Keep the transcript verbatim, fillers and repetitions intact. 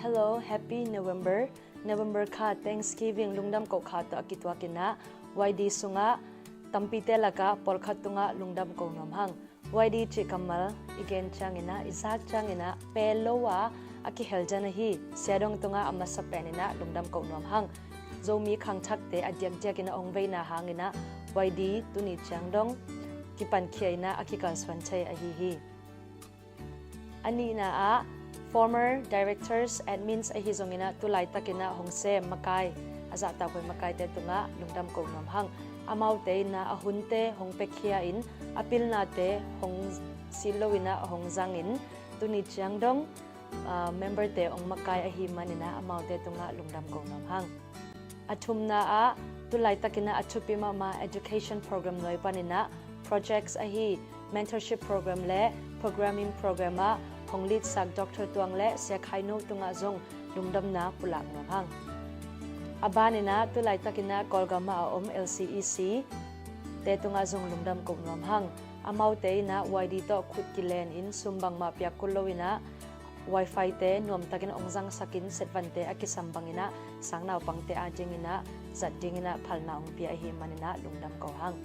Hello, happy November. November kha Thanksgiving lungdam koh kha tawh a kituakin ah Y D sungah tampite lakah pawlkhat tungah lungdam ko nuam hang. Y D cih kammal i gen ciangin ah, i zak ciangin ah pel lo a, a kihel den ahi. Sia Dong tungah a masa penin ah lungdam ko nuam hang. Zomi khangthakte a diakdiakin a hong veina hangin ah Y D tuni ciang dong kipankhia in ah a kikalsuan thei ahi hi. A nihna ah former directors, admins ahi zongin ah tulaitakin ah hong sem makai, a zahtakhuai makaite tungah lungdam ko nuam hang. Amaute in ah a hunte hong piakhia in a pilnate hong sit loin ah hong zangin tuni ciang dong, ah, memberte hong makai ahih manin ah amaute tungah lungdam ko nuam hang. A thumna ah tulaitakin ah a thupi mahmah education program nuai panin ah projects ahi mentorship program le programming program ah hong lead sak Doctor Tuang le Sia Khai No tungah zong lungdamna pulak nuam hang. A banin ah tulaitakin ah Kawlgam ah a om L C E C te tungah zong lungdam ko nuam hang. Amaute in ah Y D tawh khut kilenin sum bangmah piak kul loin ah Wi-Fi te nuamtakin hong zangsakin setvante a kisam bangin ah sang naupangte adingin ah zat dingin ah phalna hong pia ahih manin ah lungdam ko hang.